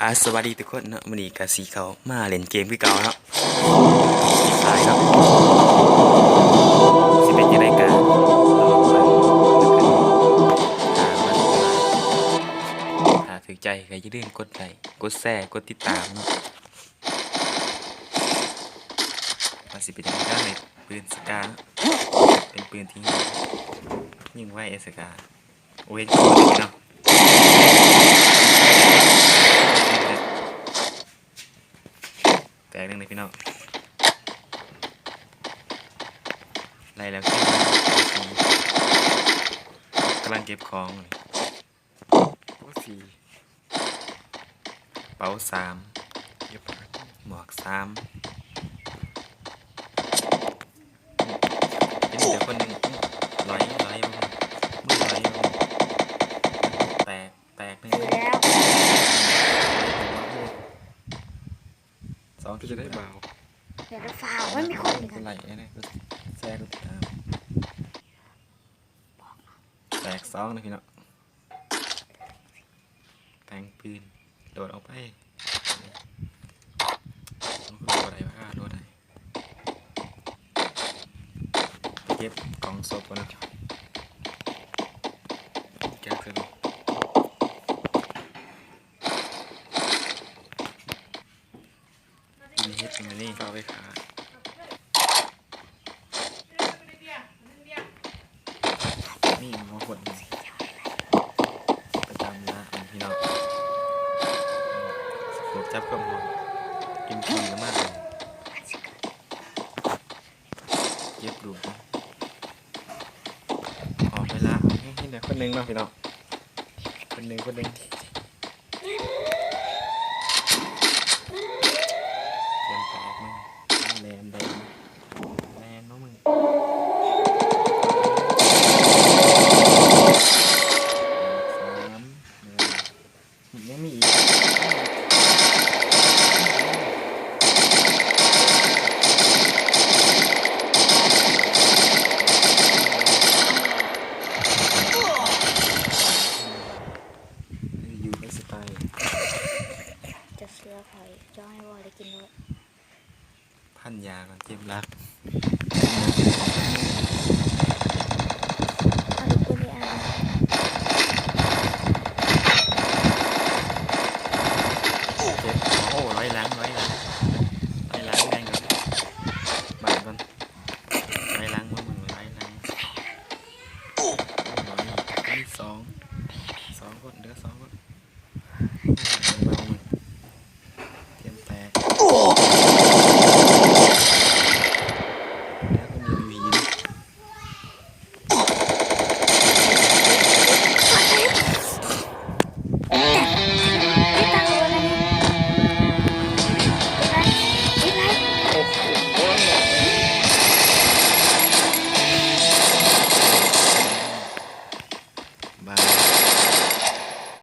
ອາ ສະຫວັດດີທຸກຄົນເນາະ, ມື້ນີ້ກະຊິເຂົ້າມາຫຼິ້ນເກມຄືເກົ່າເນາະ, ຟຣີຟາຍເນາະ, ຊິເປັນຈັ່ງໃດກະລອງເບິ່ງນຳກັນເນາະ. ຖ້າມັນ ຖ້າຖືກໃຈກະຢ່າລືມກົດໄລ ກົດແຊ ກົດຕິດຕາມເນາະ. ວ່າຊິເປັນຈັ່ງໃດເນາະ, ປືນສະກາເນາະ, ເປັນປືນທີ່ຍິງໄວ ເອສກາ. ໂອ້ ເຫັນຄົນເນາະ, ແຕກໜຶ່ງເດ້ພີ່ນ້ອງ, ໄດ້ແລ້ວ ກຳລັງເກັບຂອງ. ໂອ້ ສີ່ ເປົາສາມ ເກັບໝວກສາມ. ເຫັນເຫຼືອຄົນໜຶ່ງ ອື ຫຼອຍ ຫຼອຍ ມືຫຼອຍ ແຕກ ແຕກໜຶ່ງ ແລ້ວ ສອງ ເປັນຈັ່ງໃດບ່າວ? ຢ່າໄປຟ້າວ ມັນມີຄົນອີກ ກົດໄລກ໌ແດ່ ກົດແຊ ກົດຕິດຕາມ. ແຕກສອງນະພີ່ນ້ອງ. ແຕ່ງປືນ ໂດດອອກໄປ. ໂດດໄດ້ວະ ໂດດໄດ້. ໄປເກັບກ່ອງສົບກ່ອນນະ. ແກະເຊິ່ງ ກິນເຫັດມື້ນີ້ ເອົາໄປຂາຍ. ນີ້ມາຫົດໄປຕາມລາເອົາພີ່ນ້ອງ, ສະໂກບຈັບຄວາມຮ້ອນ ເອັມພີ ກະມາ. ເກັບລູກ ອອກໄປລະ. ເຫັນແຕ່ຄົນໜຶ່ງເນາະພີ່ນ້ອງ, ຄົນໜຶ່ງ ຄົນໜຶ່ງ. ຕຽມປາກມັນ ແລ່ນໄດ້ ແລ່ນເນາະມຶງ. ສາມ ຍັງມີອີກ. ຢູ່ໄປສະໄຕ. ເຈົ້າເຊື່ອຂ້ອຍ ເຈົ້າໃຫ້ບໍ່ໄດ້ກິນໂລດ. ພັນຢາກ່ອນ ເຈັບຫຼັກ.